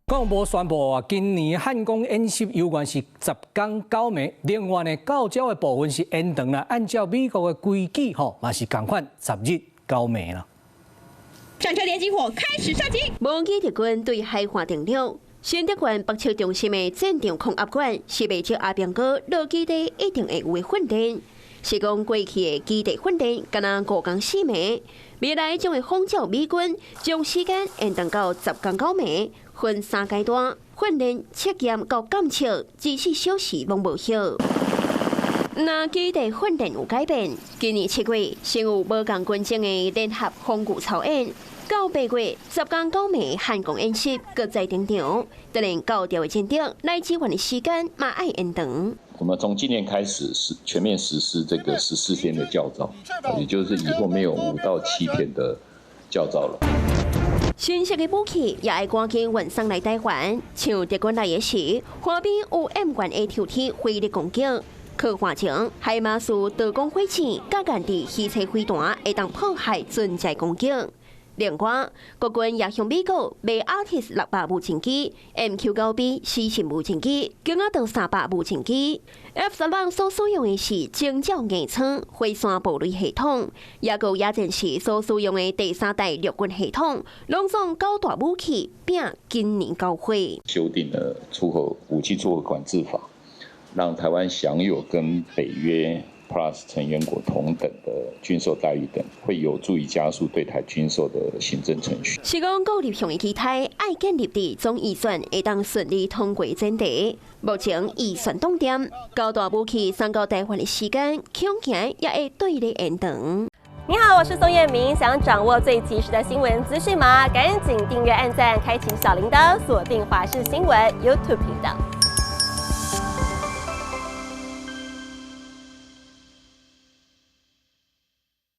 國防部宣布啊，今年漢光演習猶原是10工九暝。另外呢，教召的部分是延長啦，按照美國的規矩吼，嘛是仝款10日九暝啦。戰車連擊火開始射擊。無人機敵軍對海岸登陸，新竹縣北市中心的戰場空壓館是袂少阿兵哥落基地一定會有的訓練。是講過去的基地訓練，敢若5工4暝，未來將會仿照美軍，將時間延長到10工9暝，分三階段訓練、測驗到檢測，24小時攏無歇。若基地訓練有改變，今年7月先有無仝軍種的聯合防禦操演，到8月10工9暝漢光演習閣再登場，當然教召的戰役來支援的時間嘛愛延長。我們從今年開始是全面實施這個14天的教召，也就是以後沒有5到7天的教召了。新式的武器也愛趕緊運送來台灣，像敵軍來的時，岸邊有 M 型 AT 火力攻擊，可換成海馬斯導光火箭，佮艦佇魚鰓飛彈會當破壞船隻攻擊。另外，國軍也向美國買 Artis 600無人機、MQ-9B 死神無人機、鷹仔刀300無人機。F-16所使用的是偵照硬艙火山暴雷系統，也閣有野戰時所使用的第三代陸軍系統，攏總九大武器拼今年交貨。修訂了出口武器出口管制法，讓台灣享有跟北約 Plus 成員國同等的軍售待遇等，會有助於加速對台軍售的行政程序。是講國立向的期待，愛建立佇總預算會當順利通過前提。目前預算凍定，九大武器送到台灣的時間，恐驚也會對咧延長。你好，我是宋燕明，想掌握最及時的新聞資訊嗎？趕緊訂閱、按讚、開啟小鈴鐺，鎖定華視新聞 YouTube 頻道。